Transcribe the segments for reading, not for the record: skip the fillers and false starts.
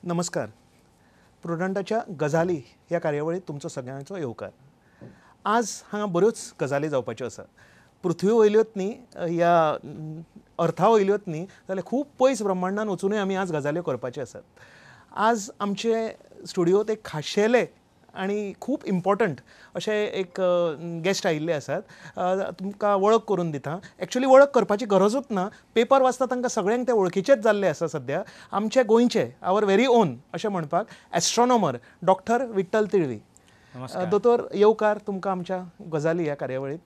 नमस्कार. प्रुडंटाच्या गजाली ह्या कार्यावळीत तुमचो सगळ्यांचो येवकार. आज हांगा बऱ्योच गजाली जावपाच्यो आसा. पृथ्वी वयल्योच न्ही, ह्या अर्था वयल्योच न्ही, जाल्यार खूब पयस ब्रह्मांडान वचुनूय आमी आज गजाल्यो करपाच्यो आसात. आज आमचे स्टुडियोत एक खाशेले आनी खूब इम्पॉर्टंट अशे एक गेस्ट आयिल्ले आसात. तुमकां वळख करून दिता. एक्चुअली वळख करपाची गरजूच ना, पेपर वाचता तांकां सगळ्यांक ते वळखीचेच जाल्ले आसा. सद्या आमचे गोंयचे our very own अशें म्हणपाक एस्ट्रॉनॉमर डॉक्टर विठ्ठल तिळवी. दोतोर, येवकार तुमकां आमच्या गजाली ह्या कार्यावळीत.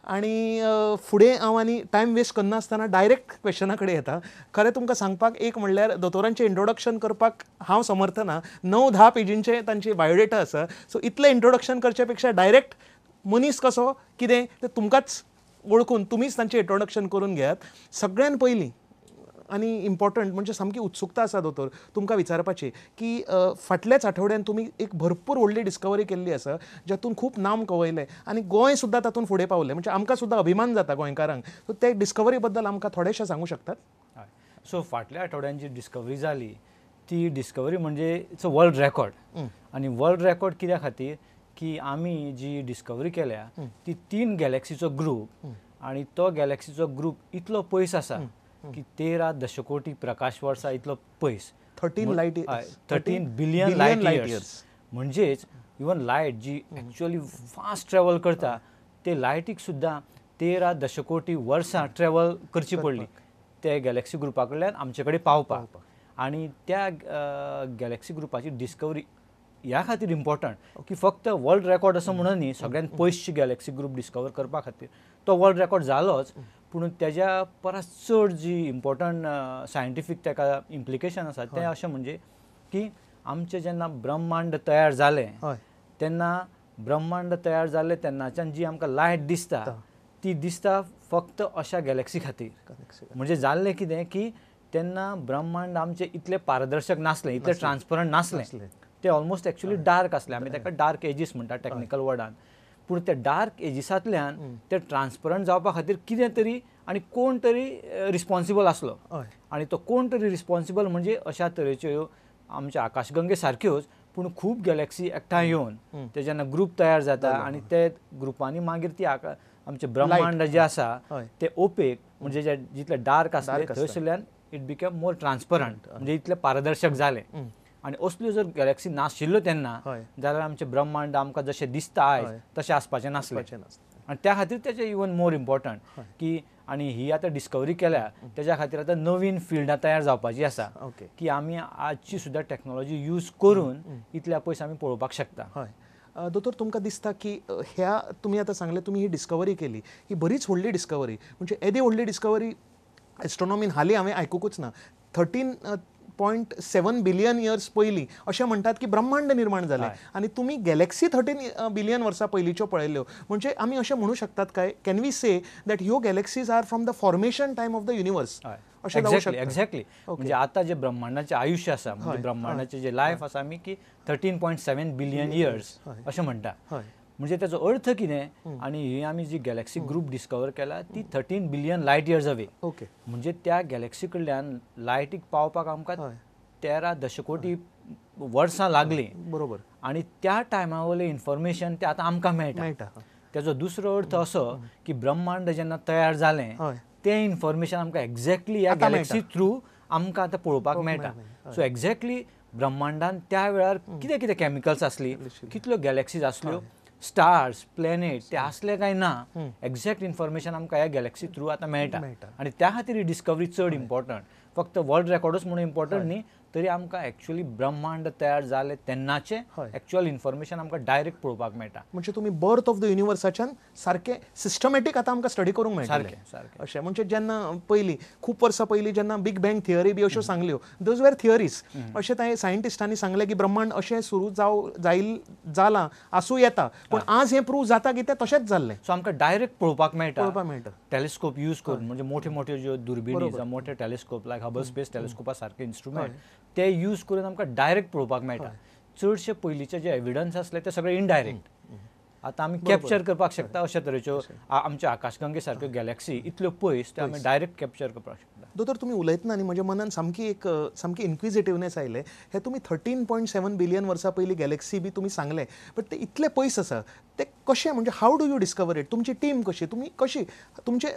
आनी फुडें हांव आनी टायम वेस्ट करनासतना डायरेक्ट क्वेश्चना कडेन येता. खरें तुमकां सांगपाक एक म्हणल्यार दोतोरांचें इंट्रोडक्शन करपाक हांव समर्थ ना. 9-10 पेजींचे तांचे बायोडेटा आसा. सो इतलें इंट्रोडक्शन करचे पेक्षा डायरेक्ट मनीस कसो कितें तें तुमकांच वळखून तुमीच तांचें इंट्रोडक्शन करून घेयात. सगळ्यान पयलीं आनी इम्पॉर्टंट म्हणजे सामकी उत्सुकता आसा दोतोर तुमकां विचारपाची की फाटल्याच आठवड्यान तुमी एक भरपूर व्हडली डिस्कवरी केल्ली आसा जातून खूब नाम कवयलें आनी गोंय सुद्दां तातूंत फुडें पावलें. म्हणजे आमकां सुद्दां अभिमान जाता गोंयकारांक. सो ते डिस्कवरी बद्दल आमकां थोडेशें सांगू शकतात? हय. सो फाटल्या आठवड्यान जी डिस्कवरी जाली ती डिस्कवरी म्हणजे it's a world record. आनी वर्ल्ड रेकॉर्ड कित्या खातीर की आमी जी डिस्कवरी केल्या ती 3 गॅलेक्सीचो ग्रूप, आनी तो गॅलेक्सीचो ग्रूप इतलो पयस आसा की 13 दशकोटी प्रकाश वर्सां इतलो पयस, 13 बिलियन लायट इयर्स. म्हणजेच इवन लायट जी एक्चुअली फास्ट ट्रॅवल करता ते लायटीक सुद्दां 13 दशकोटी वर्सां ट्रॅवल करची पडली ते गॅलेक्सी ग्रुपा कडल्यान आमचे कडेन पावपाक. आनी त्या गॅलेक्सी ग्रुपाची डिस्कवरी ह्या खातीर इम्पॉर्टंट की फक्त वर्ल्ड रेकॉर्ड असो म्हणून न्ही, सगळ्यात पयसची गॅलेक्सी ग्रुप डिस्कवर करपा खातीर तो वर्ल्ड रेकॉर्ड जालोच, पूण तेज्या परस चड जी इम्पॉर्टंट सायंटिफीक ताका इम्प्लिकेशन आसा तें अशें म्हणजे की आमचें जेन्ना ब्रह्मांड तयार जालें तेन्ना ब्रह्मांड तयार जालें तेन्नाच्यान जी आमकां लायट दिसता ती दिसता फक्त अशा गॅलेक्सी खातीर. म्हणजे जाल्लें कितें की तेन्ना ब्रह्मांड आमचें इतलें पारदर्शक नासलें, इतलें ट्रान्सपरंट नासलें, ते ऑलमोस्ट एक्चुअली डार्क आसलें. आमी ताका डार्क एजीस म्हणटा टॅक्निकल वर्डान. पूण त्या डार्क एजिसांतल्यान ते ट्रान्सपरंट जावपा खातीर कितें तरी आनी कोण तरी रिस्पॉन्सिबल आसलो. आनी तो कोण तरी रिस्पॉन्सिबल म्हणजे अशा तरेच्यो आमच्या आकाशगंगे सारक्योच पूण खूब गॅलेक्सी एकठांय येवन ते जेन्ना ग्रूप तयार जाता आनी ते ग्रुपांनी मागीर ती आमचें ब्रह्मांड जें आसा ते ओपेक म्हणजे जे जितलें डार्क आसलें थंयसरल्यान it became more transparent, म्हणजे इतलें पारदर्शक जालें. आनी असल्यो जर गॅलेक्सी नाशिल्ल्यो तेन्ना जाल्यार आमचें ब्रह्मांड आमकां जशें दिसता आयज तशें आसपाचें नासलें. आनी त्या खातीर तेजें इवन मोर इम्पॉर्टंट की आनी ही आतां डिस्कवरी केल्या तेज्या खातीर आतां नवीन फिल्डां तयार जावपाची आसा की आमी आजची सुद्दां टॅक्नोलॉजी यूज करून इतल्या पयस आमी पळोवपाक शकता. हय दोतोर, तुमकां दिसता की ह्या तुमी आतां सांगलें तुमी ही डिस्कवरी केली, ही बरीच व्हडली डिस्कवरी, म्हणजे येदी व्हडली डिस्कवरी एस्ट्रॉनॉमीन हालीं हांवें आयकुकूच ना. 13.7 बिलियन इयर्स पयलीं अशें म्हणटात की ब्रह्मांड निर्माण जालें आनी तुमी गॅलेक्सी 13 बिलियन वर्सां पयलींच्यो पळयल्यो. म्हणजे आमी अशें म्हणू शकतात काय, can we say that ह्यो galaxies are from the formation time of the universe? अशें जावंक शकता? एक्झॅक्टली. म्हणजे आतां जें ब्रह्मांडाचें आयुश्य आसा, म्हणजे ब्रह्मांडाचें जें लायफ आसा आमी की 13.7 बिलियन इयर्स अशें म्हणटा. म्हणजे तेजो अर्थ कितें, आनी ही आमी जी गॅलेक्सी ग्रूप डिस्कवर केला ती 13 बिलियन लायट इयर्स अवे. म्हणजे त्या गॅलेक्सी कडल्यान लायटीक पावपाक आमकां 13 दशकोटी वर्सां लागलीं. बरोबर. आनी त्या टायमा वयलें इन्फॉर्मेशन तें आतां आमकां मेळटा. तेजो दुसरो अर्थ असो की ब्रह्मांड जेन्ना तयार जालें तें इन्फॉर्मेशन आमकां एक्झॅक्टली ह्या गॅलेक्सी थ्रू आमकां आतां पळोवपाक मेळटा. सो एक्झॅक्टली ब्रह्मांडान त्या वेळार कितें कितें कॅमिकल्स आसली, कितल्यो गॅलेक्सीज आसल्यो, स्टार्स, प्लॅनेट ते आसले काय ना, एक्झॅक्ट इन्फॉर्मेशन आमकां ह्या गॅलेक्सी थ्रू आतां मेळटा. आनी त्या खातीर ही डिस्कवरी चड इम्पॉर्टंट. फक्त वर्ल्ड रेकॉर्डूच म्हणून इम्पॉर्टंट न्ही, तरी आमकां एक्चुअली ब्रह्मांड तयार जालें तेन्नाचें एक्चुअल इन्फॉर्मेशन आमकां डायरेक्ट पळोवपाक मेळटा. म्हणजे तुमी बर्थ ऑफ the युनिवर्साच्यान सारकें सिस्टमॅटीक आतां आमकां स्टडी करूंक मेळटा. सारकें अशें म्हणजे जेन्ना पयलीं खूब वर्सां पयलीं जेन्ना बिग बँग थियरी बी अश्यो सांगल्यो, those were theories. अशें ते सायंटिस्टांनी सांगलें की ब्रह्मांड अशें सुरू जालां आसूं येता, पूण आज हें प्रूव जाता की तें तशेंच जाल्लें. सो आमकां डायरेक्ट पळोवपाक मेळटा टेलिस्कोप यूज करून, म्हणजे मोठे मोठे ज्यो दुर्बिणी जावं मोठे टेलिस्कोप लायक हबल स्पेस टेलिस्कोपा सारके इन्स्ट्रुमेंट ते यूज करून आमकां डायरेक्ट पळोवपाक मेळटा. चडशे पयलींचे जे एविडन्स आसले ते सगळे इनडायरेक्ट. आतां आमी कॅप्चर करपाक शकता अशा तरेच्यो आमच्या आकाशगंगे सारक्यो गॅलेक्सी इतल्यो पयस ते आमी डायरेक्ट कॅप्चर करपाक शकता. दोतोर तुमी उलयतना न्ही म्हज्या मनान सामकी एक सामकी इन्क्विजिटिवनेस आयलें. हे तुमी 13.7 बिलियन वर्सां पयलीं गॅलेक्सी बी तुमी सांगलें, बट ते इतले पयस आसा ते कशें, म्हणजे how do you discover it? तुमची टीम कशी, तुमी कशी, तुमचे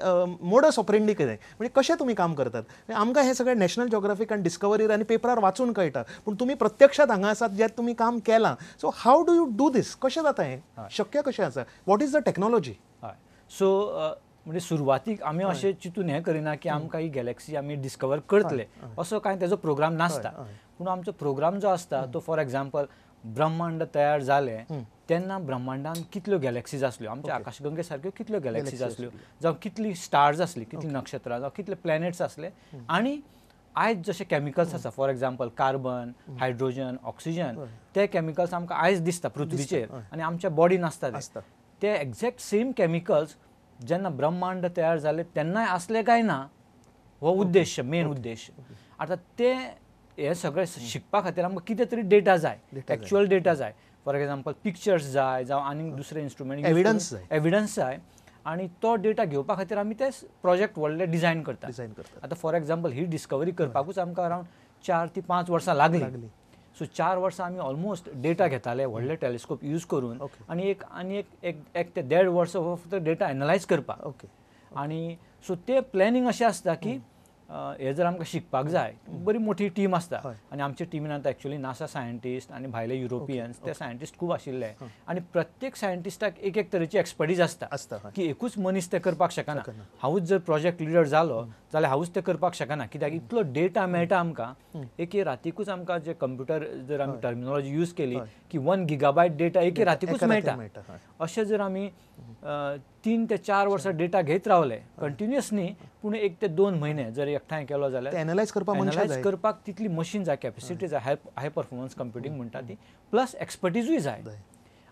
मोडस ऑपरेंडी कितें, म्हणजे कशें तुमी काम करतात? आमकां हें सगळें नॅशनल जिओग्राफीक आनी डिस्कवरीर आनी पेपरार वाचून कळटा, पूण तुमी प्रत्यक्षात हांगा आसात जे तुमी काम केलां. So how do you do this? कशें जाता हें, शक्य कशें आसा? What is the technology? हय, सो म्हणजे सुरवातीक आमी अशें चिंतून हें करिना की आमकां ही गॅलेक्सी आमी डिस्कवर करतले असो कांय तेजो प्रोग्राम नासता. पूण आमचो प्रोग्राम जो आसता तो फॉर एग्जाम्पल ब्रह्मांड तयार जालें तेन्ना ब्रह्मांडान कितल्यो गॅलेक्सीज आसल्यो, आमच्या आकाशगंगे सारक्यो कितल्यो गॅलेक्सीज आसल्यो, जावं कितली स्टार्स आसली, कितली नक्षत्रां, जावं कितले प्लॅनेट्स आसले, आनी आयज जशे केमिकल्स आसा for example carbon, hydrogen, oxygen, ते केमिकल्स आमकां आयज दिसता पृथ्वीचेर आनी आमच्या बॉडीन आसता ते एग्जॅक्ट सेम केमिकल्स जेन्ना ब्रह्मांड तयार जाले तेन्नाय आसले काय ना, हो उद्देश, मेन उद्देश. आतां ते हे सगळें शिकपा खातीर आमकां कितें तरी डेटा जाय, एक्चुअल डेटा जाय. फॉर एग्जाम्पल पिक्चर्स जाय, जावं आनीक दुसरे इन्स्ट्रुमेंट, एविडन्स जाय, एविडन्स जाय. आनी तो डेटा घेवपा खातीर आमी ते प्रोजेक्ट व्हडले डिजायन करता. आतां फॉर एग्जाम्पल he discovery करपाकूच आमकां अरावंड 4 ते 5 वर्सां लागली. सो 4 वर्सां आमी ऑलमोस्ट डेटा घेताले व्हडले टेलिस्कोप यूज करून, आनी एक आनी एक एक ते 1.5 वर्स हो फक्त डेटा एनलायज करपाक. आनी सो ते प्लॅनिंग अशें आसता की हे जर आमकां शिकपाक जाय, बरी मोठी टीम आसता आनी आमच्या टिमीन आतां एक्चुअली नासा सायंटिस्ट आनी भायले युरोपियन्स ते सायंटिस्ट खूब आशिल्ले, आनी प्रत्येक सायंटिस्टाक एक एक तरेची एक्सपर्टीज आसता की एकूच मनीस तें करपाक शकना. हांवूच जर प्रोजेक्ट लिडर जालो जाल्यार हांवूच तें करपाक शकना, कित्याक इतलो डेटा मेळटा आमकां एके रातीकूच. आमकां जे कंप्युटर जर आमी टर्मिनोलॉजी यूज केली की 1 गिगाबायट डेटा एके रातीकूच मेळटा, अशें जर आमी 3 ते 4 वर्सां डेटा घेत रावले कंटिन्युअस न्ही, पूण 1 ते 2 म्हयने जर एकठांय केलो जाल्यार एनलायज करपाक तितली मशीन जाय, कॅपेसिटी जाय, हाय परफॉर्मन्स कंप्युटींग म्हणटा ती, प्लस एक्सपर्टीजूय जाय.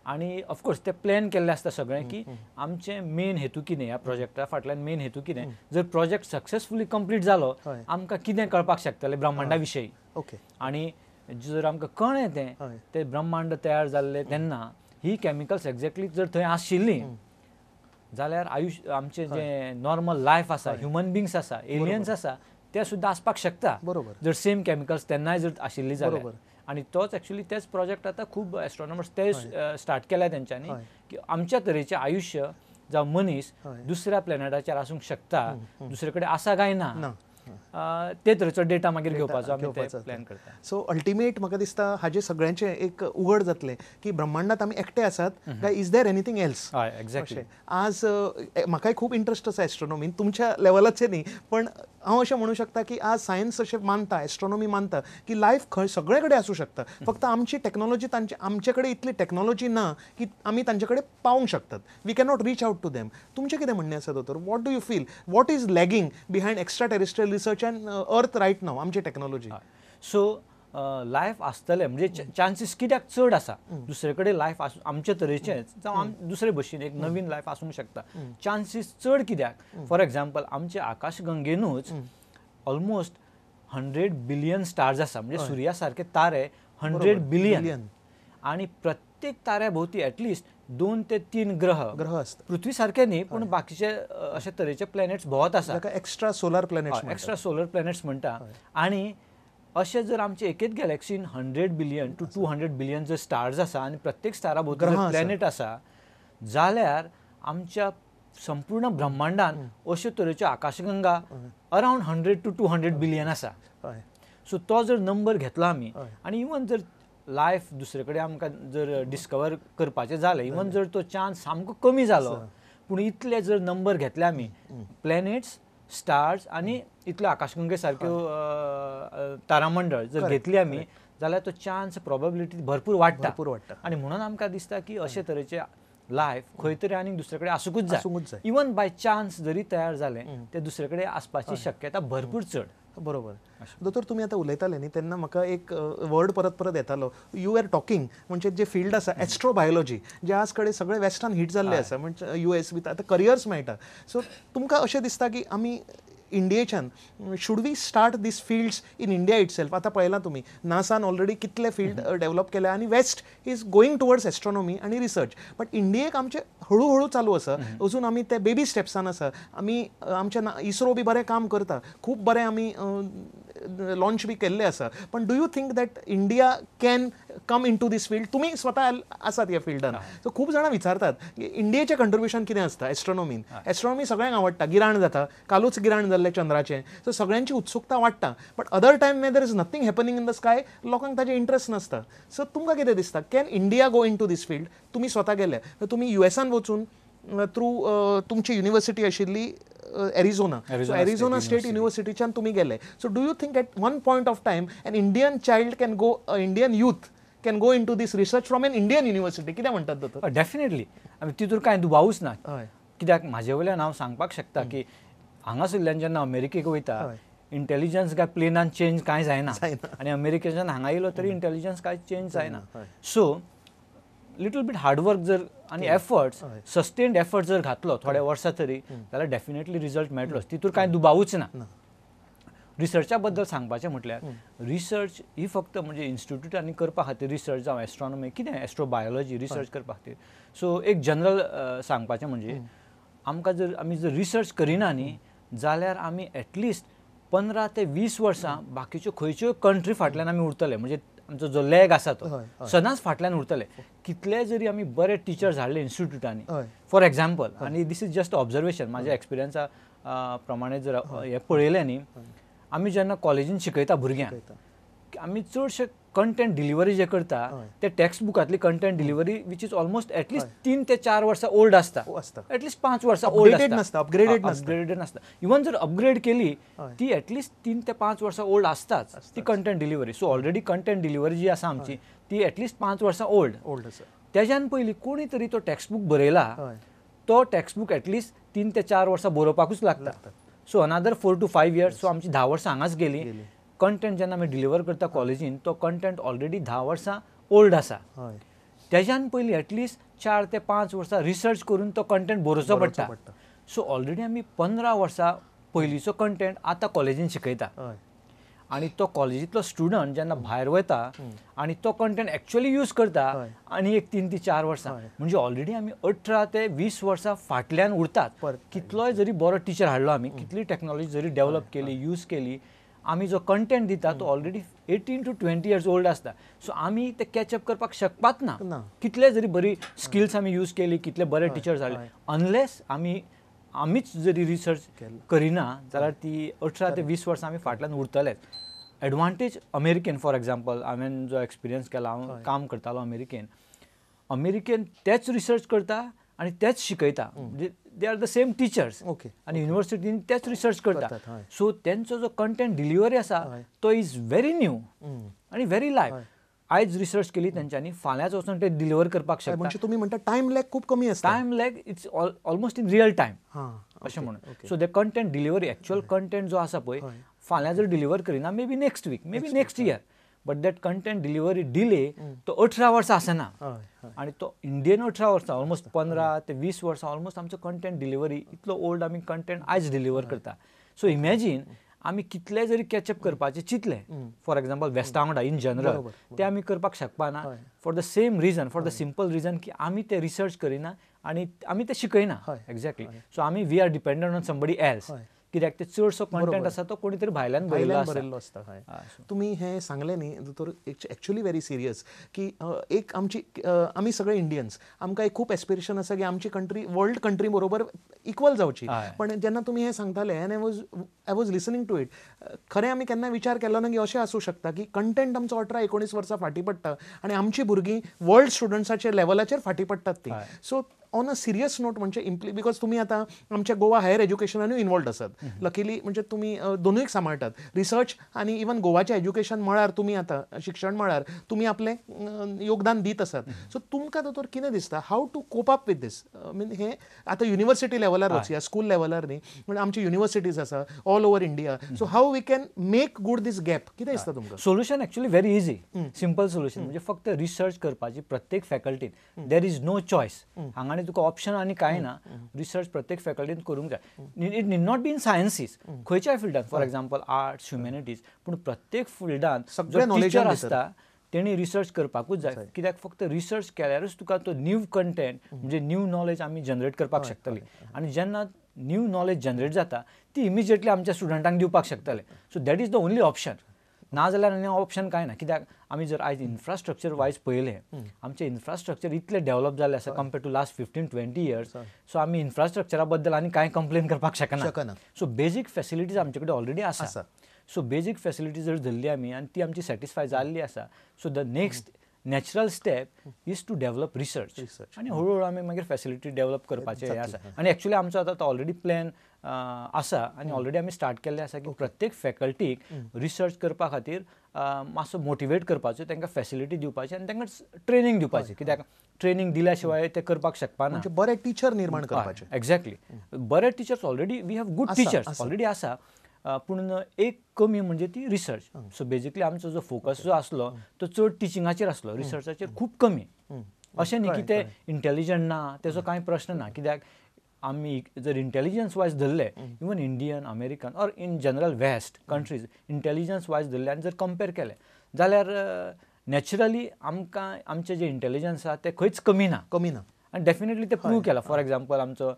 आनी ऑफकोर्स ते प्लॅन केल्लें आसता सगळें की आमचें मेन हेतू कितें, ह्या प्रोजेक्टा फाटल्यान मेन हेतू कितें, जर प्रोजेक्ट सक्सेसफुली कंप्लीट जालो आमकां कितें कळपाक शकतलें ब्रह्मांडा विशयी. ओके, आनी जर आमकां कळ्ळें तें ते ब्रह्मांड तयार जाल्लें तेन्ना ही केमिकल्स एक्झॅक्टली जर थंय आशिल्लीं जाल्यार आयुश्य आमचें जें नॉर्मल लायफ आसा, ह्युमन बिंग्स आसा, एलियन्स आसा, ते सुद्दां आसपाक शकता. बरोबर, जर सेम केमिकल्स तेन्नाय जर आशिल्ली जाल्यार. आनी तोच एक्चुअली तेच प्रोजेक्ट आतां खूब एस्ट्रोनॉमर्स ते स्टार्ट केल्या तेंच्यांनी की आमच्या तरेचें आयुश्य जावं मनीस दुसऱ्या प्लॅनेटाचेर आसूंक शकता, दुसरे कडेन आसा काय ना, ते तरेचो डेटा मागीर घेवपाचो आमी ते प्लॅन करता. सो अल्टिमेट म्हाका दिसता हाजे सगळ्यांचें एक उगड जातलें की ब्रह्मांडात आमी एकटे आसात काय is there anything else. हय, एक्झॅक्टली. आज म्हाकाय खूब इंट्रस्ट आसा एस्ट्रोनॉमीन, तुमच्या लेवलाचें न्ही, पण हांव अशें म्हणूं शकता की आज सायन्स अशें मानता, एस्ट्रोनॉमी मानता की लायफ खंय सगळे कडेन आसूं शकता, फक्त आमची टॅक्नॉलॉजी तांची आमचे कडेन इतली टॅक्नॉलॉजी ना की आमी तांचे कडेन पावूंक शकतात. We cannot reach out to them. तुमचें कितें म्हणणें आसा दोतोर? What do you feel, what is lagging behind extra terrestrial research and earth right now, आमची टॅक्नॉलॉजी? सो लायफ आसतलें म्हणजे चान्सीस कित्याक चड आसा दुसरे कडेन लायफ आसूं आमचे तरेचेंच जावं दुसरे भशेन एक नवीन लायफ आसूंक शकता, चान्सीस चड कित्याक? फॉर एग्जाम्पल आमचे आकाशगंगेनूच ऑलमोस्ट 100 बिलियन स्टार्स आसा, म्हणजे सुर्या सारके तारे 100 बिलियन, आनी प्रत्येक ताऱ्या भोंवती एटलिस्ट 2 ते 3 ग्रह ग्रह आसता, पृथ्वी सारके न्ही पूण बाकीचे अशे तरेचे प्लॅनेट्स भोंवत आसा, extra solar planets, extra solar planets म्हणटा. आनी अशें जर आमचे एकेच गॅलेक्सीन 100 बिलियन टू 200 बिलियन जर स्टार्स आसा आनी प्रत्येक स्टारा भोंवती प्लॅनेट आसा जाल्यार आमच्या संपूर्ण ब्रह्मांडान अश्यो तरेच्यो आकाशगंगा अरावंड 100 टू 200 बिलियन आसा. सो तो जर नंबर घेतलो आमी, आनी इवन जर लायफ दुसरे कडेन आमकां जर डिस्कवर करपाचें जालें, इवन जर तो चान्स सामको कमी जालो, पूण इतले जर नंबर घेतले आमी प्लॅनेट्स, स्टार्स आनी इतल्यो आकाशगंगे सारक्यो तारामंडळ जर घेतली आमी जाल्यार तो चान्स प्रोबेबिलिटी भरपूर वाडटा, भरपूर वाडटा. आनी म्हणून आमकां दिसता की अशे तरेचे लायफ खंय तरी आनीक दुसरे कडेन आसूंकूच जाय, इवन बाय चान्स जरी तयार जालें ते दुसरे कडेन आसपाची शक्यता भरपूर चड. बरोबर. दोतोर तुमी आतां उलयताले न्ही तेन्ना म्हाका एक वर्ड परत परत येतालो, you are talking, म्हणजे जे फिल्ड आसा एस्ट्रोबायोलॉजी, जे आज कडेन सगळे वेस्टर्न हिट जाल्ले आसा, म्हणजे यू एस बी आतां करियर्स मेळटा. सो तुमकां अशें दिसता की आमी इंडियेच्यान should we start this fields in India itself? आतां पळयलां तुमी नासान ऑलरेडी कितले फिल्ड डेव्हलप केले आनी west is going towards astronomy आनी रिसर्च, बट इंडियेक आमचें हळू हळू चालू आसा, अजून आमी ते बेबी स्टेप्सान आसा. आमी आमच्या इस्रो बी बरें काम करता, खूब बरें आमी लॉन्च बी केल्ले आसा, पण do you think that India can come into this field? तुमी स्वता आसात ह्या फिल्डान, सो खूब जाणां विचारतात की इंडियेचें कंट्रिब्युशन कितें आसता एस्ट्रोनॉमीन. एस्ट्रोनॉमी सगळ्यांक आवडटा, गिराण जाता, कालूच गिराण जाल्लें चंद्राचें, सो सगळ्यांची उत्सुकता वाडटा, but other time may there is nothing happening in the sky, लोकांक ताजें इंट्रस्ट नासता. सो तुमकां कितें दिसता, can India go into this field? तुमी स्वता गेले, तुमी युएसान वचून थ्रू तुमची युनिवर्सिटी आशिल्ली एरिझोना, सो एरिझोना स्टेट युनिवर्सिटीच्यान तुमी गेले. So do you think at one point of time an Indian child can go, Indian youth can go into this research from an Indian university? कितें म्हणटात दोतोर? Definitely, आमी तितूर कांय दुबावूच ना. कित्याक म्हाजे वयल्यान हांव सांगपाक शकता की हांगासरल्यान जेन्ना अमेरिकेक वयता, इंटेलिजन्स काय प्लेनान चेंज कांय जायना, आनी अमेरिकेच्यान हांगा येयलो तरी इंटेलिजन्स कांय चेंज जायना. So little bit hard work जर आनी एफर्ट्स, सस्टेन्ड एफर्ट जर घातलो थोड्या वर्सां तरी, जाल्यार डेफिनेटली रिजल्ट मेळटलो, तितूर कांय दुबावूच ना. रिसर्चा बद्दल सांगपाचें म्हटल्यार रिसर्च ही फक्त म्हणजे इन्स्टिट्यूटांनी करपा खातीर रिसर्च, जावं एस्ट्रोनॉमी कितें एस्ट्रोबायोलॉजी रिसर्च करपा खातीर. सो एक जनरल सांगपाचें म्हणजे आमकां जर आमी जर रिसर्च करिना न्ही जाल्यार आमी एटलिस्ट 15 ते 20 वर्सां बाकीच्यो खंयच्यो कंट्री फाटल्यान आमी उरतले, म्हणजे आमचो जो लॅग आसा तो सदांच फाटल्यान उरतले. कितले जरी आमी बरे टिचर्स हाडले इन्स्टिट्यूटांनी, फॉर एग्जाम्पल, आनी this is just observation, म्हाज्या एक्सपिरियन्सा प्रमाणे जर हें पळयलें न्ही, आमी जेन्ना कॉलेजीन शिकयता भुरग्यांक, आमी चडशे कंटेंट डिलिव्हरी जे करता ते text बुकांतली content delivery which is almost at least 3 ते 4 वर्सां ओल्ड आसता, एटलिस्ट 5 वर्सां ओल्ड आसता, अपग्रेडेड नासता. इवन जर अपग्रेड केली ती एटलिस्ट 3 ते 5 वर्सां ओल्ड आसताच ती content delivery. So already content delivery जी आसा आमची ती एटलिस्ट 5 वर्सां ओल्ड ओल्ड आसा. तेज्यान पयलीं कोणी तरी तो टेक्स्ट बूक बरयला, तो टेक्स्ट बूक एटलिस्ट 3 ते 4 वर्सां बरोवपाकूच लागता. So another 4 to 5 years, so आमची 10 वर्सां हांगाच गेली. कंटेंट जेन्ना आमी डिलिव्हर करता कॉलेजीन तो कंटेंट ऑलरेडी 10 वर्सां ओल्ड आसा. तेज्यान पयलीं एटलिस्ट 4 ते 5 वर्सां रिसर्च करून तो कंटेंट बरोवचो पडटा. सो ऑलरेडी आमी 15 वर्सां पयलींचो कंटेंट आतां कॉलेजीन शिकयता, आनी तो कॉलेजींतलो स्टुडंट जेन्ना भायर वता आनी तो कंटेंट एक्चुअली यूज करता आनी एक 3 ते 4 वर्सां, म्हणजे ऑलरेडी आमी 18 ते 20 वर्सां फाटल्यान उरतात. कितलोय जरी बरो टिचर हाडलो आमी, कितली टॅक्नोलॉजी जरी डेव्हलप केली, यूज केली, आमी जो कंटेंट दिता तो ऑलरेडी 18 to 20 years old आसता. सो आमी ते कॅचअप करपाक शकपाच ना, कितले जरी बरी स्किल्स आमी यूज केली, कितले बरे टिचर्स हाडले, अनलेस आमी आमीच जरी रिसर्च करिना जाल्यार ती 18 ते 20 वर्सां आमी फाटल्यान उरतलेच. एडवांटेज अमेरिकेन, फॉर एग्जाम्पल, हांवें जो एक्सपिरियन्स केला, हांव काम करतालो अमेरिकेन, अमेरिकेन तेच रिसर्च करता आनी तेच शिकयता, म्हणजे they are the same teachers, आनी युनिवर्सिटीन तेच रिसर्च करता. सो तेंचो जो कंटेंट डिलिव्हरी आसा तो is very new आनी व्हेरी लायव्ह. आयज रिसर्च केली तेंच्यांनी, फाल्यांच वचून ते डिलिव्हर करपाक शकता. म्हणजे तुमी म्हणटा टायम लॅग खूब कमी आसता. Time lag it's almost in real time अशें म्हणून. So the content delivery, actual content जो आसा पळय, फाल्यां जर डिलिव्हर करिना, maybe next week, maybe next year, but that content delivery delay तो 18 वर्सां आसना. आनी तो इंडियन 18 वर्सां, ऑलमोस्ट 15 ते 20 वर्सां ऑलमोस्ट आमचो कंटेंट डिलिव्हरी इतलो ओल्ड आमी कंटेंट आयज डिलिव्हर करता. सो इमॅजीन आमी कितले जरी कॅचअप करपाचें चिंतलें, फॉर एग्जाम्पल वेस्टा वांगडा इन जनरल, ते आमी करपाक शकपाना for the same reason, for the simple reason की आमी ते रिसर्च करिना आनी आमी ते शिकयना. एक्झॅक्टली. सो आमी we are dependent on somebody else, कित्याक ते चडसो कंटेंट आसा तो कोणी तरी भायल्यान बरयल्लो आसता. तुमी हें सांगलें न्ही दोतोर, एक्चुअली व्हेरी सिरियस की एक आमची, आमी सगळे इंडियन्स, आमकां एक खूब एस्पिरेशन आसा की आमची कंट्री वर्ल्ड कंट्री बरोबर इक्वल जावची. पण जेन्ना तुमी हें सांगताले and I was listening to it, खरें आमी केन्ना विचार केलो ना की अशें आसूं शकता की कंटेंट आमचो 18-19 वर्सां फाटीं पडटा आनी आमची भुरगीं वर्ल्ड स्टुडंट्साच्या लेवलाचेर फाटीं पडटात ती. So on a serious note म्हणजे इम्प्ली because तुमी आतां आमच्या गोवा हायर एज्युकेशनानूय इनवॉल्ड आसात, लकीली म्हणजे तुमी दोनूय सांबाळटात, रिसर्च आनी इवन गोवाच्या एज्युकेशन मळार तुमी आतां शिक्षण मळार तुमी आपलें योगदान दीत आसात. सो तुमकां दोतोर कितें दिसता, how to cope up with this? Mean हें आतां युनिवर्सिटी लेवलार वचया, स्कूल लेवलार न्ही, म्हणजे आमची युनिवर्सिटीज आसा all over India, so how we can make good this gap, कितें दिसता तुमकां? Solution actually very easy, simple solution म्हणजे फक्त रिसर्च करपाची प्रत्येक फॅकल्टीन. There is no choice, हांगा आनी तुका ऑप्शन आनी कांय ना. रिसर्च प्रत्येक फॅकल्टीन करूंक जाय. It need not be in sciences, खंयच्याय फिल्डान, फॉर एग्जाम्पल आर्ट्स, ह्युमॅनिटीज, पूण प्रत्येक फिल्डान जो टिचर आसता तेणी रिसर्च करपाकूच जाय. कित्याक फक्त रिसर्च केल्यारूच तुका तो न्यू कंटेंट म्हणजे न्यू नॉलेज आमी जनरेट करपाक शकतली. आनी जेन्ना न्यू नॉलेज जनरेट जाता ती इमिजिएटली आमच्या स्टुडंटांक दिवपाक शकतले. So that is the only option. ना जाल्यार आनी ऑप्शन कांय ना. कित्याक आमी जर आयज इन्फ्रास्ट्रक्चर वायज पळयलें, आमचें इन्फ्रास्ट्रक्चर इतलें डेव्हलप जाल्लें आसा compare to last 15-20 years. So आमी इन्फ्रास्ट्रक्चरा बद्दल आनी कांय कंप्लेन करपाक शकना. सो बेजीक फॅसिलिटीज आमचे कडेन ऑलरेडी आसा. सो बेजीक फॅसिलिटी जर धरली आमी आनी ती आमची सॅटिस्फाय जाल्ली आसा, so the next natural step is to develop research. आनी हळूहळू आमी मागीर फॅसिलिटी डेव्हलप करपाचें हें आसा. आनी एक्चुअली आमचो आतां ऑलरेडी प्लॅन आसा आनी ऑलरेडी आमी स्टार्ट केल्लें आसा की प्रत्येक फॅकल्टीक रिसर्च करपा खातीर मातसो मोटिवेट करपाचो, तांकां फॅसिलिटी दिवपाची आनी तांकां ट्रेनींग दिवपाची. कित्याक ट्रेनींग दिल्या शिवाय ते करपाक शकपाना. बरे टिचर निर्माण करपाचे. एक्झॅक्टली, बरे teachers already we have good teachers already आसा, पूण एक कमी म्हणजे ती रिसर्च. सो बेजिकली आमचो जो फोकस जो आसलो तो चड टिचिंगाचेर आसलो, रिसर्चाचेर खूब कमी. अशें न्ही की ते इंटेलिजंट ना, तेजो कांय प्रश्न ना. कित्याक आमी जर इंटेलिजन्स वायज धरले, even Indian, American or in general west countries intelligence wise धरले आनी जर कंपेर केले जाल्यार नॅचरली आमकां आमचें जें इंटेलिजन्स आसा तें खंयच कमी ना. कमी ना. आनी डेफिनेटली ते प्रूव केला. फॉर एग्जाम्पल आमचो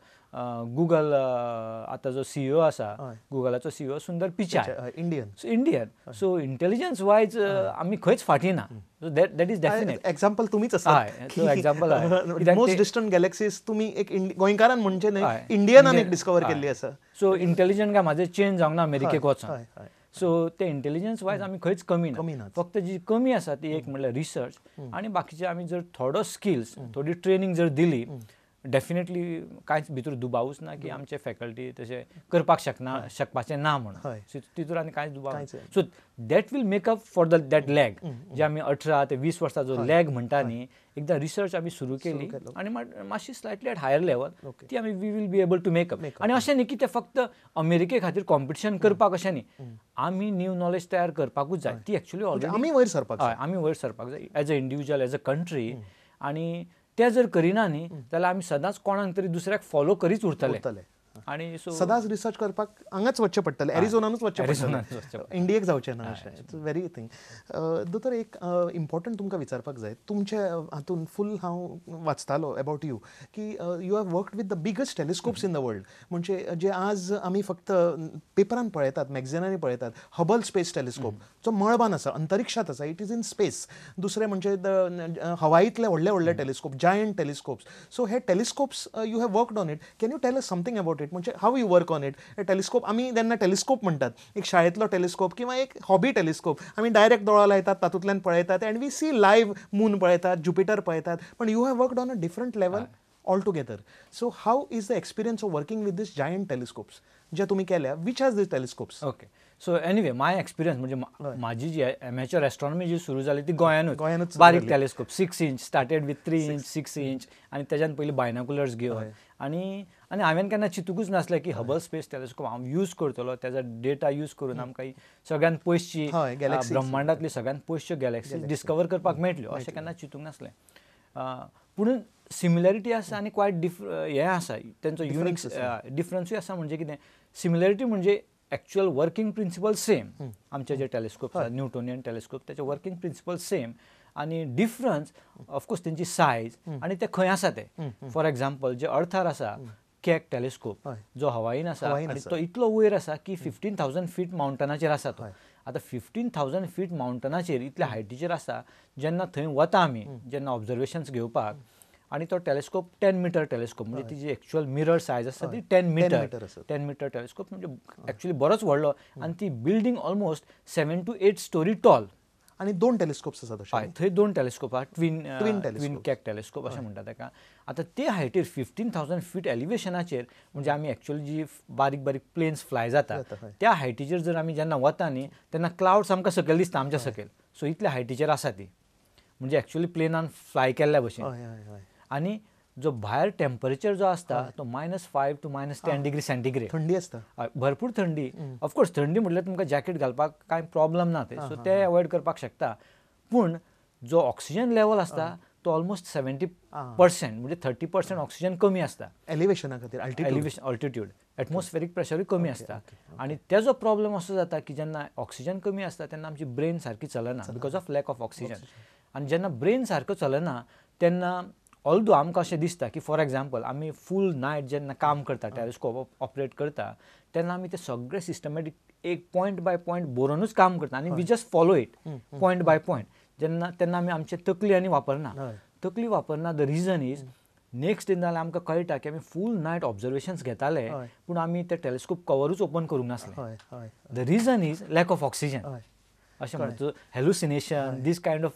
गुगल आतां जो सीईओ आसा, गुगलाचो CEO Sundar Pichai, Indian. So Indian. So intelligence wise आमी खंयच फाटीं ना. So that is definite. Example तुमीच आसा. एग्जाम्पल मोस्ट डिस्टंट गॅलेक्सीज तुमी एक गोंयकारान म्हणचे न्हय, इंडियनान एक डिस्कवर केल्ली आसा. सो इंटेलिजंट काय म्हाजें चेंज जावंक ना अमेरिकेक वचोन. सो ते इंटेलिजन्स वायज आमी खंयच कमी ना. फक्त जी कमी आसा ती एक म्हणल्यार रिसर्च, आनी बाकीचे आमी जर थोडो स्किल्स, थोडी ट्रेनींग जर दिली, डेफिनेटली कांयच भितर दुबावूच ना की आमचे फॅकल्टी तशें करपाक शकना, शकपाचें ना म्हणून. तितूर आनी कांयच दुबाव. So that will make up for the that lag जे आमी 18 ते 20 वर्सां जो लॅग म्हणटा न्ही, एकदां रिसर्च आमी सुरू केली आनी मातशी स्लायटली एट हायर लेवल ती आमी we will be able to make up. आनी अशें न्ही की ते फक्त अमेरिके खातीर कॉम्पिटिशन करपाक, अशें न्ही, आमी न्यू नॉलेज तयार करपाकूच जाय. ती एक्चुअली ऑलरेडी आमी वयर सरपाक जाय. आमी वयर सरपाक जाय as a individual, as a country. आनी ते जर करिना न्ही जाल्यार आमी सदांच कोणाक तरी दुसऱ्याक फॉलो करीत उरतले. आनी सो सदांच रिसर्च करपाक हांगाच वचचें पडटलें, एरिझोनानूच वचचें पडटलें, इंडियेक जावचें ना अशें. It's very thing. दोतोर, एक इम्पॉर्टंट तुमकां विचारपाक जाय, तुमचे हातून फूल हांव वाचतालो अबावट you की you have worked with the biggest telescopes in the world. म्हणजे जे आज आमी फक्त पेपरान पळयतात, मॅगझिनांनी पळयतात, हबल स्पेस टेलिस्कोप जो मळबान आसा, अंतरिक्षात आसा, it is in space. दुसरें म्हणजे हवाईतले व्हडले व्हडले टेलिस्कोप, जायंट टेलिस्कोप्स. सो हे telescopes you have worked on it, can you tell us something about it? म्हणजे how you work on it. Telescope आमी जेन्ना टेलिस्कोप म्हणटात, एक शाळेंतलो टेलिस्कोप किंवा एक हॉबी टेलिस्कोप, आमी डायरेक्ट दोळो लायतात, तातूंतल्यान पळयतात and we see live moon पळयतात, जुपिटर पळयतात, पण you have worked on a different level all together. So how is the experience of working with this giant telescopes जे तुमी केल्या, which has this telescopes? Okay, so anyway my experience म्हणजे म्हाजी जी amateur astronomy जी सुरू जाली ती गोंयानूच. बारीक telescope 6 inch started with 3 inch, 6 inch, आनी तेज्यान पयलीं बायनाकुलर्स घेवन. आनी आनी हांवें केन्ना चिंतूकूच नासलें की हबल स्पेस टेलिस्कोप हांव यूज करतलो, तेजो डेटा यूज करून आमकां सगळ्यान पयसची ब्रह्मांडांतली सगळ्यान पयसच्यो गॅलेक्सी डिस्कवर करपाक मेळटल्यो अशें केन्ना चिंतूंक नासलें. पूण सिमिलरिटी आसा आनी क्वायट हें आसा, तेंचो युनिक डिफरन्सूय आसा. म्हणजे कितें सिमिलरिटी म्हणजे एक्चुअल वर्किंग प्रिंसिपल सेम, आमचे जे टेलिस्कोप आसा न्यूटोनियन टेलिस्कोप तेचे वर्किंग प्रिंसिपल सेम, आनी डिफरन्स ऑफकोर्स तेंची सायज आनी ते खंय आसा ते. फॉर एग्जाम्पल जे अर्थार आसा कॅक टेलिस्कोप जो हवाईन आसा आनी तो इतलो वयर आसा की 15,000 फीट माउंटनाचेर आसा तो. आतां 15,000 फीट माउंटनाचेर इतल्या हायटीचेर आसा, जेन्ना थंय वता आमी जेन्ना ऑब्जर्वेशन्स घेवपाक, आनी तो टेलिस्कोप 10 मिटर टेलिस्कोप म्हणजे ती जी एक्चुअल मिरर सायज आसा ती 10 मिटर, 10 मिटर टेलिस्कोप म्हणजे एक्चुअली बरोच व्हडलो, आनी ती building almost 7 to 8 storey tall. आनी 2 टेलिस्कोप्स आसात. हय, थंय 2 टेलिस्कोप आसा, ट्विन कॅक टेलिस्कोप अशें म्हणटा ताका. आतां ते हायटीर 15,000 फीट एलिवेशनाचेर म्हणजे आमी एक्चुअली जी बारीक बारीक प्लेन्स फ्लाय जाता त्या हायटीचेर जर आमी जेन्ना वता न्ही तेन्ना क्लावड्स आमकां सकयल दिसता आमच्या सकयल. सो इतल्या हायटीचेर आसा ती, म्हणजे एक्चुअली प्लेनान फ्लाय केल्ल्या भशेन. आनी जो भायर टेम्परेचर जो आसता तो -5 to -10 degree centigrade. थंडी आसता भरपूर थंडी. ऑफकोर्स थंडी म्हटल्यार तुमकां जॅकेट घालपाक कांय प्रॉब्लम ना ते, सो ते अवॉयड करपाक शकता. पूण जो ऑक्सिजन लेवल आसता तो ऑलमोस्ट 70% म्हणजे 30% ऑक्सिजन कमी आसता. एलिवेशना खातीर एलिवेशन ऑल्टिट्यूड एटमॉस्फेरीक प्रेशरूय कमी आसता आनी तेजो प्रॉब्लम असो जाता की जेन्ना ऑक्सिजन कमी आसता तेन्ना आमची ब्रेन सारकी चलना because of lack of oxygen. आनी जेन्ना ब्रेन सारको चलना तेन्ना ऑल्दो आमकां अशें दिसता की फॉर एग्जाम्पल आमी फूल नायट जेन्ना काम करता टेलिस्कोप ऑपरेट करता तेन्ना आमी ते सगळे सिस्टमॅटीक एक पॉयंट बाय पॉयंट बरोवनूच काम करता आनी we just follow it point by point. जेन्ना तेन्ना आमी आमची तकली आनी वापरना, तकली वापरना. The reason is next day जाल्यार आमकां कळटा की आमी फूल नायट ऑब्जर्वेशन्स घेताले पूण आमी ते टेलिस्कोप कवरूच ओपन करूंक नासले. The reason is lack of oxygen. अशें म्हणटा hallucination, this kind of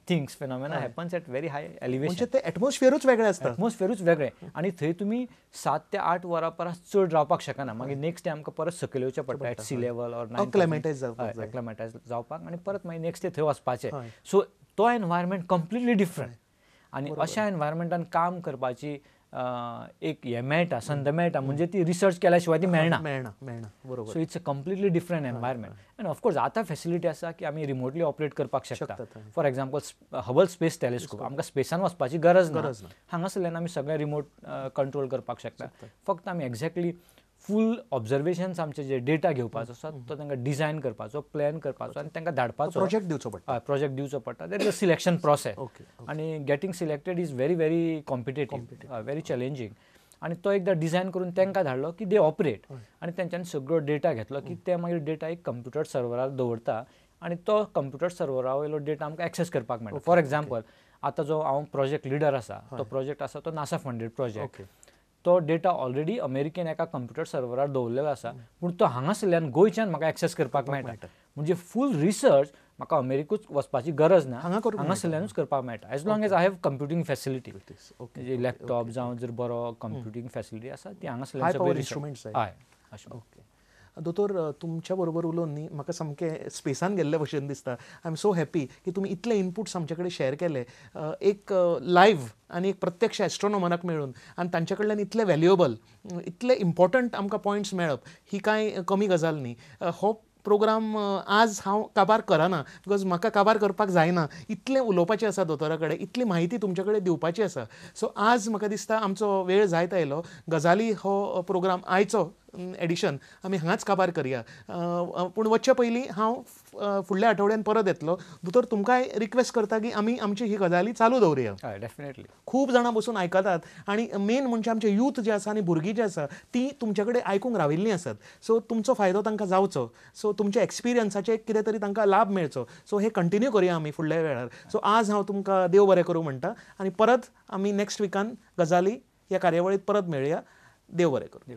things phenomena happens at very high elevation. म्हणजे ते एटमॉस्फियरूच वेगळें आसता, एटमॉस्फियरूच वेगळें आनी थंय तुमी 7 ते 8 वरां परस चड रावपाक शकना. मागीर नेक्स्ट डे आमकां परत सकयल येवचें पडटा at sea level or acclimatize जावपाक आनी परत मागीर नेक्स्ट डे थंय वचपाचें. सो तो एनवायरमेंट कंप्लिटली डिफरंट आनी अशा एनवायरमेंटान काम करपाची एक हें मेळटा, संद मेळटा, म्हणजे ती रिसर्च केल्या शिवाय ती मेळना मेळना मेळना. बरोबर. So it's a completely different environment. And of course आतां फॅसिलिटी आसा की आमी रिमोटली ऑपरेट करपाक शकता. For example Hubble space telescope, आमकां स्पेसान वचपाची गरज ना, हांगासरल्यान आमी सगळें रिमोट कंट्रोल करपाक शकता. फक्त आमी एक्झॅक्टली फूल ऑब्जर्वेशन्स आमचे जे डेटा घेवपाचो आसा तो तांकां डिझायन करपाचो, प्लॅन करपाचो आनी तांकां धाडपाचो, प्रोजेक्ट दिवचो पडटा, प्रोजेक्ट दिवचो पडटा. That is a selection process आनी getting selected is very very competitive, very challenging. आनी तो एकदां डिझायन करून तांकां धाडलो की दे ऑपरेट आनी तेंच्यांनी सगळो डेटा घेतलो की ते मागीर डेटा एक कंप्युटर सर्वरार दवरता आनी तो कंप्युटर सर्वरा वयलो डेटा आमकां एक्सेस करपाक मेळटा. फॉर एग्जाम्पल आतां जो हांव प्रोजेक्ट लिडर आसा तो प्रोजेक्ट आसा तो नासा फंडेड प्रोजेक्ट. तो डेटा ऑलरेडी अमेरिकेन एका कंप्युटर सर्वरार दवरलेलो आसा पूण तो हांगासरल्यान गोंयच्यान म्हाका एक्सेस करपाक मेळटा. म्हणजे फूल रिसर्च म्हाका अमेरिकूच वचपाची गरज ना, हांगासरल्यानूच करपाक मेळटा as long as I have computing facility. Laptop जावं जर बरो कंप्युटींग फॅसिलिटी आसा ती हांगासरल्यान इन्स्ट्रुमेंट्स. हय अशें. ओके दोतोर, तुमच्या बरोबर उलोवन न्ही म्हाका सामकें स्पेसान गेल्ले भशेन दिसता. I am so happy की तुमी इतले इनपुट्स आमचे कडेन शेअर केले, एक लायव्ह आनी एक प्रत्यक्ष एस्ट्रोनॉमराक मेळून आनी तांचे कडल्यान इतले व्हॅल्युएबल, इतले इम्पॉर्टंट आमकां पॉयंट्स मेळप ही कांय कमी गजाल न्ही. हो प्रोग्राम आज हांव काबार करना because म्हाका काबार करपाक जायना, इतलें उलोवपाचें आसा दोतोरा कडेन, इतली म्हायती तुमचे कडेन दिवपाची आसा. सो आज म्हाका दिसता आमचो वेळ जायत आयलो. गजाली हो प्रोग्राम आयचो एडिशन आमी हांगाच काबार करया, पूण वचचे पयलीं हांव फुडल्या आठवड्यान परत येतलो. दोतोर तुमकांय रिक्वेस्ट करता की आमी आमची ही गजाली चालू दवरुया. डेफिनेटली खूब जाणां बसून आयकतात आनी मेन म्हणजे आमचे यूथ जे आसा आनी भुरगीं जे आसा ती तुमचे कडेन आयकूंक राविल्लीं आसात. सो तुमचो फायदो तांकां जावचो, सो तुमच्या एक्सपिरियन्साचे कितें तरी तांकां लाभ मेळचो. सो हे कंटिन्यू करुया आमी फुडल्या वेळार. सो आज हांव तुमकां देव बरें करूं म्हणटा आनी परत आमी नेक्स्ट विकान गजाली ह्या कार्यावळींत परत मेळया. देव बरें करूं.